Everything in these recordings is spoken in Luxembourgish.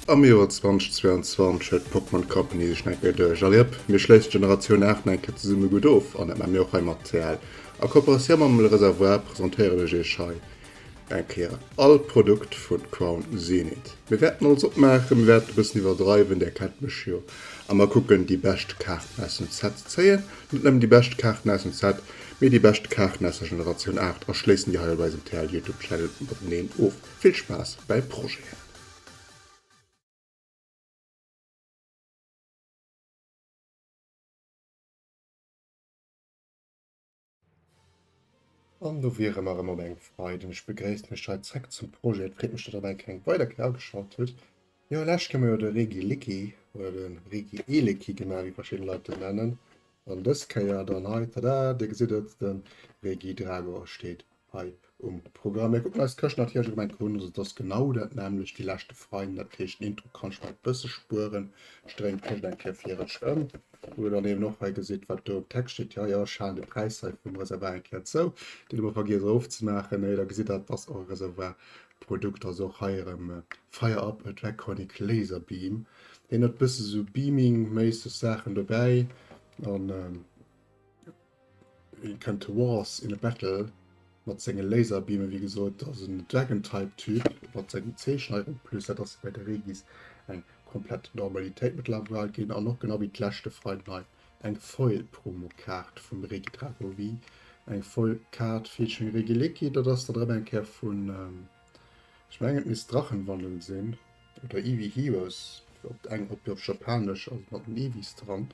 Am Joer 2022 huet d'Pokémon Company sech nach eng Kéier geduecht, Allez hop, mir schléissen d'Generatioun 8 nach eng Kéier zesumme gutt of an dat maache mir och hei mat TL. A Kooperatioun mam Le Reservoir presentéieren ech iech hei eng Kéier all Produkt vu Crown Zenith. Mir wäerten alles opmaachen, mir wäerten e bëssen iwwerdreiwen, där kennt mech jo, a mer kucken déi bescht Kaarten aus dem Set ze zéien. Net nëmmen déi bescht Kaarten aus dem Set, mee déi bescht Kaarten aus der Generatioun 8 a schléissen déi hei op eisem TL Youtube Channel mateneen of. Vill Spaass bäi Projeten! An do wiere mer erëm op engem Freiden. Ech begréissen iech hei zréck zum Projet. Et freet mech, datt der eng kleng weider Kéier ageschalt hutt. Jo, lescht Kéier hu mer jo de Regi-Liki oder de Regi-Eleki gemaach, wéi verschidden Leit en nennen. An dës Kéier dann hei, tada, dir gesitt et, de Regidrago steet hei um Programm. Mir kucken eis d'Këscht natierlech erëm eng Kéier un. Also et ass genau dat nämmlecht wéi leschte Freiden. Dat heescht, den Intro kann ech mer e bësse spueren. Ech dréinen d'Këscht eng Kéier fir iech ëm, wou dir dann eben och hei gesitt, wat do um Text steet. Jo, jo, ech halen de Präis hei vum Reservoir eng Kéier zou. Deen hu mer vergiess erofzemaachen. Mee da gesitt der, et ass och e Reservoir-Produkt. Also och hei erëm Fire Up a Draconic Laser Beam. Hien huet e bësse sou Beaming-méisseg Saachen dobäi an Hien kënnt to Wars in a Battle mat senge Laserbeamen, wéi gesot ass en Dragon Type Typ mat sengem Zeechen hei en plus, dat ass bei de Regis eng komplett Normalitéit mëttlerweil ginn an och genau wéi d'leschte Freiden hei eng Foil Promo Kaart vum Regidrago V, eng Foil Kaart featuring Regieleki, dat ass dann erëm eng Kéier vun ech mengen et misst Drachenwandel sinn. Oder Eevee Heroes op eng op op Japanesch, also mat den Eevees dran.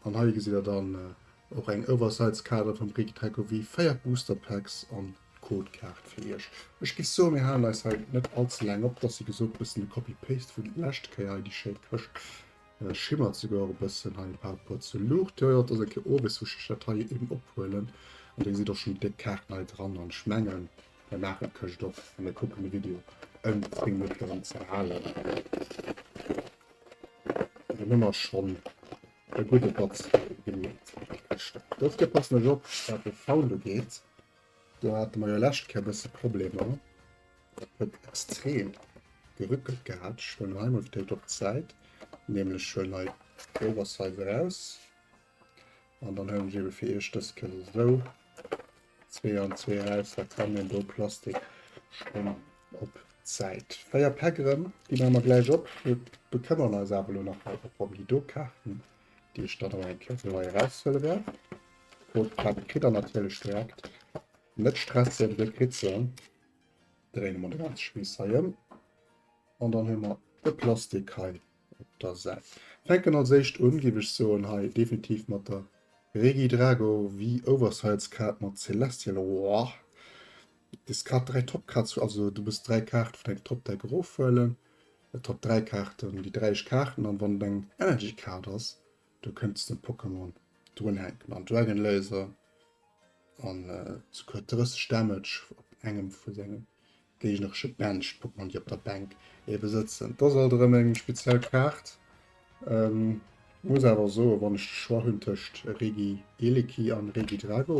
An hei gesitt der dann och eng Oversize Kaart vum Regidrago V, 4 Booster Packs an d'Codekaart fir iech. Ech géif soen, mir halen eis hei net all ze laang op, et ass wéi gesot e bëssen e Copy-Paste vun lescht Kéier hei, déi schéi Këscht schimmert souguer och e bëssen hei par rapport zur Luucht. Jo jo, et ass eng Kéier owes wou ech dat hei eben ophuelen an dir gesitt och schonn déi déck Kaarten hei dran an ech mengen, Mir maachen d'Këscht op a mir kucken de Video ëm 10 Minutten erëm ze halen. Dann hu mer schonn e gudde Batz gemeet. Dofir passen ech op, wat de Sound ugeet. Do hate mer jo lescht Kéier e bësse Problemer. Dat huet extrem gerückelt gehat. Ech huelen hei mol fir d'éischt op d'Säit, nämlech huelen hei d'Oversize eraus. An dann huelen ech ebe fir iech dës Kéier esou Zwee an zwee eraus, da kann een do Plastik schonn op d'Säit. 4 Päck erëm, déi maache mer gläich op. Mir bekëmmeren eis awer elo nach hei och ëm déi do Kaarten, déi ech dann och eng Kéier hei eraushuele wäert. D'Codekaart kritt der natierlech direkt. Net stressen, dir kritt se. Dréine mer de ganze Spiiss hei ëm an dann hu mer de Plastik hei op der Säit. Fänken als éischt un, géif ech soen, hei definitiv mat der Regidrago V Oversize Kaart mat Celestial. Woah! Discard 3 Top Cards, also du muss 3 Kaarte vun dengem Top Deck erofhuelen, Top 3 Kaarten, déi 3 éischt Kaarten, an wann et eng Energy Kaart ass, du kënns den Pokémon drunhänken an Dragon Laser an souguer 30 Damage op engem vu senge géigneresche Bench Pokémon déi op der Bänk ebe sëtzen. Dat ass alt erëm eng speziell Kaart. Ähm, muss awer soen, wann ech de Choix hunn tëscht Regieleki an Regidrago,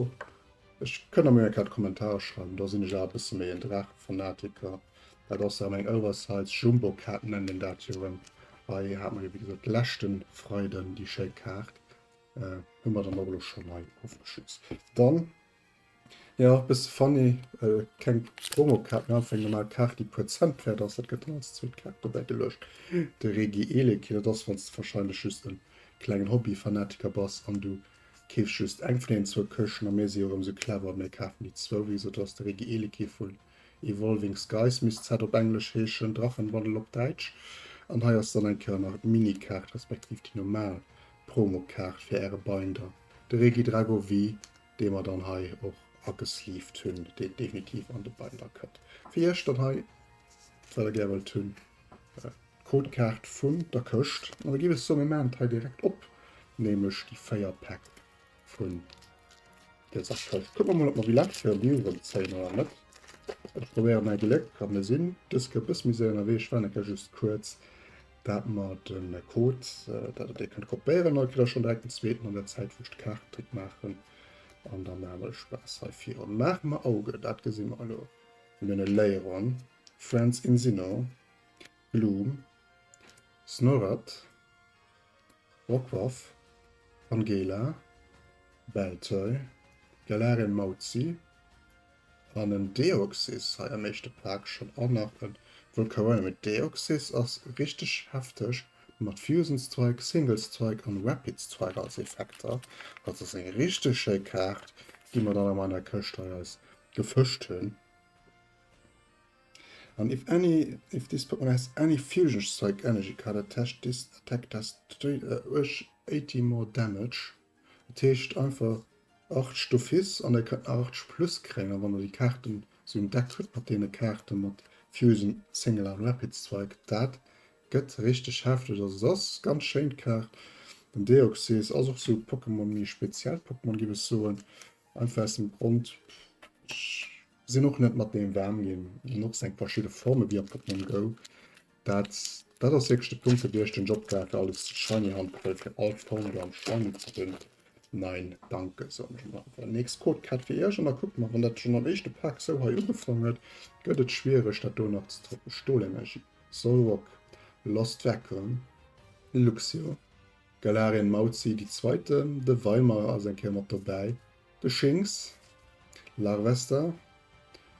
ech kënnt der mir eng Kéier d'Kommentarer schreiwen, do sinn ech awer e bësse méi en Draachefanatiker. Dat ass erëm eng Oversize Jumbo Kaart nennt een dat jo erëm. Hei hat mer jo wéi gesot leschte Freiden déi schéi Kaart, hu mer dann och elo schonn hei ofgeschloss. Dann Jo, bësse funny, keng Promokaart, mee einfach eng normal Kaart, déi puer Cent wäert ass. Dat gëtt dann als zweet Kaart dobäi geluecht. De Regieleki, dat ass, wann s de warscheinlech just e klengen Hobby-Fanatiker bass an du keefs just eng vun deenen zwou Këschten. A mir si jo erëm esou clever, mir kafen déi zwou. Wéi gesot, dat ass de Regieleki vun Evolving Skies, misst d'Set op Englesch heeschen, Drachenwandel op Däitsch. An hei ass dann eng Kéier nach d'Mini-Kaart, respektiv déi normal Promokaart fir äre Binder, de Regidrago V. dee mer dann hei och agesleeved hunn, deen definitiv an de Binder kënnt. Fir iech dann hei, wat der gär wëllt hunn, d'Codekaart vun der Këscht. An da géif ech soen, mir maachen et hei direkt op, nämlech déi 4 Päck vun dëser Këscht. Kucke mer mol, ob mer déi lescht Kéier déi erëm zéien oder net. Ech probéiere mäi Gléck a mir sinn dës Kéier e bësse méi séier ënnerwee. Ech war eng Kéier just kuerz Dat mer den Code, dat der dir kënnt kopéieren, da kritt der schon direkt den zweeten an der Zäit wou ech de Kaartentrick maachen an da maache mer de Spaass hei virun. Maache mer Auge, dat gesi mer elo. Mir hunn e Lairon, Friends in Sinnoh, Gloom. Snorat, Rockruff, Tangela, Baltoy, Galarian Mauzi an en Deoxys hei am éischte Pak schonn an nach en Volcarona. Mee Deoxys ass richteg hefteg mat Fusion Strike, Single Strike an Rapid Strike als Effekter. Dat ass eng richteg schéi Kaart, déi mer dann am an der Këscht hei eis gefëscht hunn. An if any if this Pokémon has any Fusion Strike Energy Card attached, this attack does 80 more damage. Dat heescht einfach 80 d'office an der kënnt nach 80 plus kréien. A wann der déi Kaarten sou en Deck hutt mat deene Kaarte mat Fusion, Single an Rapid Strike, dat gëtt richteg hefteg. Also se ass ganz schéin d'Kaart. Den Deoxys ass och sou Pokémon, méi speziellt Pokémon giff ech soen. Einfach aus dem Grond, ech Sinn och net mat deem waarm ginn. Hunn och seng verschidde Forme wéi a Pokémon Go. Dat dat ass wierklech de Punkt gewiescht, den Job war fir alles shiny Hand geholl fir all Form do am Shiny ze hunn. Nein danke soen ech emol einfach. Nächst Code Card fir iech an da kucke mer, wann dat schonn am éischte Pak sou hei ugefaangen huet, gëtt et schwiereg dat do nach ze toppen. Stolenergie, Solrock, Lost Vacuum, Luxio, Galarian Mauzi déi zweite, de Weimar ass eng Kéier mat dobäi. De Shinx, Larvesta,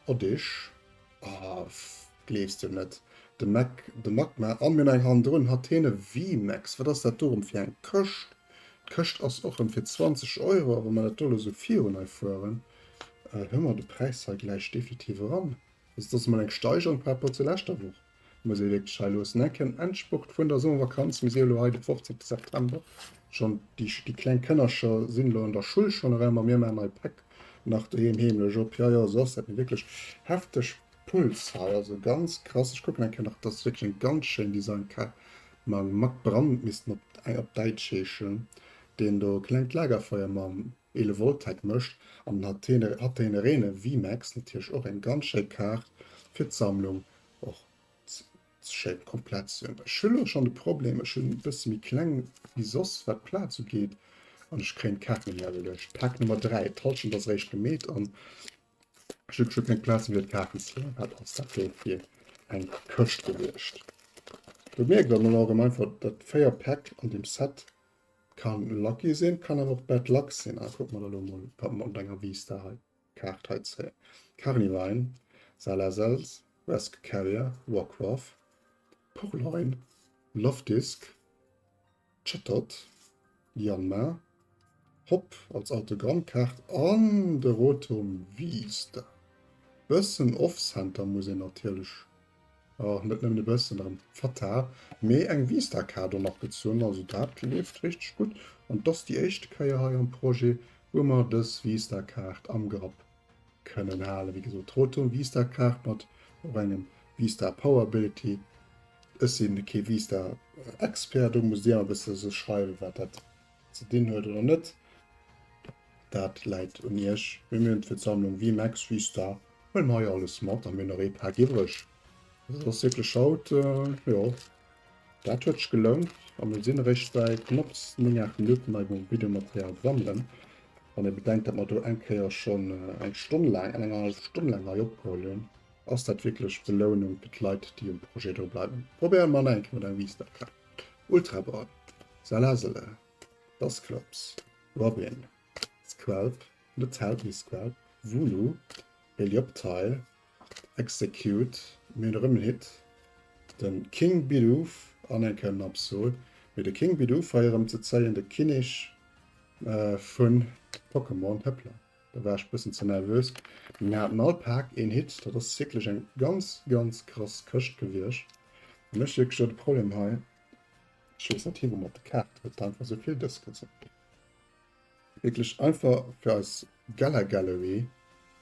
Oddish, ah gleefs de net, de Mac, de Magma an mir hunn eng hannendrun, Hathene VMAX, wat ass dat do rëm fir eng Këscht? D'Këscht ass och rëm fir 20 Euro a wa mer dat do elo sou virun hei fueren, hu mer de Präis hei gläich definitiv eran. Also dat ass emol eng Steigerung par rapport zur leschter Woch. Muss ee wierklech hei loossen. Enk en Endspurt vun der Summervakanz. Mir si elo hei de 15 September. Schonn déi, déi kleng Kënnercher sinn elo an der Schull schonn erëm a mir maachen hei Päck nach doheem heemlech op. Jo, jo, esou ass dat. Mee wierklech hefteg Puls hei. Also ganz krass. Ech kucken eng Kéier nach, dat ass wierklech eng ganz schéin Design-Kaart. Mam Mack Brand misst en op, op Däitsch heeschen, deen do e klengt Lagerfeuer mam Ele Voltec mécht. An den Hatenerene VMAX, natierlech och eng ganz schéi Kaart fir d'Sammlung. Och schéin komplett ze hunn. Ech hunn elo schonn de Problem, ech hunn e bësse méi kleng wéi soss, wat d'Plaz ugeet, an ech kréien d'Kaart net méi ageluecht. Pak Nummer 3, d'Hallschent ass eréischt gemeet an ech hu scho keng Plaz méi fir d'Kaarten ze leeën. Wat ass dat do fir eng Këscht gewiescht? Do mierkt der dann och erëm einfach, dat 4 Päck an deem Set kann lucky sinn, kann awer och bad luck sinn. A kucke mer da elo mol, wat mer mat enger V-Star hei Kaart hei zéien. Carnivine, Salazzles, Rescue Carrier, Rockruff, Purrloin, Luvdisc, Chatot, Yanma, Hop als Autogrammkaart an de Rotom V-Star. Bëssen off-center muss een natierlech, oh net nëmmen e bëssen, erëm fatal, mee eng V-Star-Kaart och nach gezunn, also dat leeft richteg gutt an 't ass déi éischte Kéier hei am Projet wou mer dës Vista-Kaart am Grapp kënnen halen. Wéi gesot, d'Rotom Vista-Kaart mat och engem Vista Power Ability. Ech sinn kee Vista-Expert, do musst Dir mer e bësse sou schreiwen, wat dat ze dinn huet oder net. Dat läit un Iech. Mee mir hunn fir d'Sammlung VMAX, Vista, huele mer hei alles mat a mir hunn nach ee Pak iwwreg. Dat ass wierklech haut, jo. Dat huet sech gelount a mir sinn eréischt bäi knapps 9, 8 Minutten hei beim Videomaterial sammelen. Wann ee bedenkt, datt mer do eng Kéier schonn eng Stonn laang, eng hallef Stonn laang hei opgeholl hunn, ass dat wierklech Belounung fir d'Leit, déi um Projet dru bleiwen. Probéiere mer nach eng Kéier mat engem Vista-Kaart. Ultra Ball, Salazzle, Dusclops, Robin, Squelp, net Help, mee Squelp, Wooloo, Helioptile, Execute, mir hunn erëm en Hit, de King Bidoof an eng Kéier den Absol. Mee de King Bidoof hei erëm ze zéien, de Kinnek vu Pokémon, hëppla, do war ech bëssen ze nervös. Mir haten all Pak een Hit, dat ass wierklech eng ganz, ganz krass Këscht gewiescht. An ech wierklech do de Problem hei, ech weess net hi wou mat de Kaarten, huet einfach esou vill dës gezunn. Wierklech einfach fir eis Gala Gallery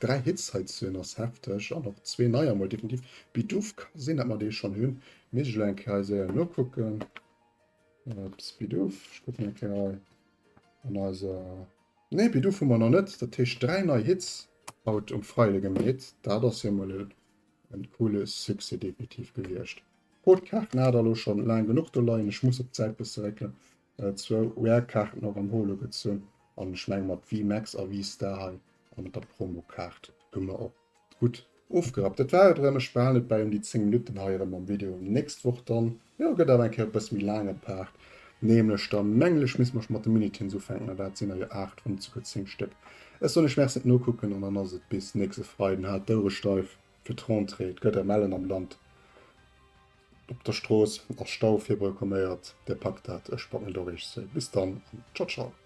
3 Hits hei ze hunn ass hefteg an och zwee neier mol definitiv. Bidoof ka sinn dat mer dee schonn hunn, misst ech elo eng Kéier hei séier nokucken. Ups, Bidoof, ech kucken eng Kéier hei an eiser, nee Bidoof hu mer nach net, dat heescht 3 nei Hits haut um Freide gemeet, dat ass jo mol en coole Succès definitiv gewiescht. D'Kaarten hat der elo schonn laang genuch do leien, ech muss op d'Säit bësse réckelen. Zwou Rare-Kaarten och am Holo gezunn an ech menge mat VMAX a V-Star hei a mat der Promo-Kaart hu mer och gutt Ofgerappt. Dat war et erëm. Ech behalen et bäi ëm déi 10 Minutten hei erëm am Video. Nächst Woch dann, jo, gëtt awer eng Kéier e bësse méi laange Part. Nämlech dann, mengen ech, misste mer scho mat de Minitins ufänken an dat sinn der jo 8, wann net souguer 10 Stéck. Ech soen iech Merci fir d'Nokucken an dann ass et bis nächste Freiden. Haalt d'Ouere steif fir d'Rentrée. Et gëtt erëm ellen am Land. Op der Strooss ass Stau virprogramméiert. Dir packt dat, ech packen et och. Iech soe bis dann an ciao ciao.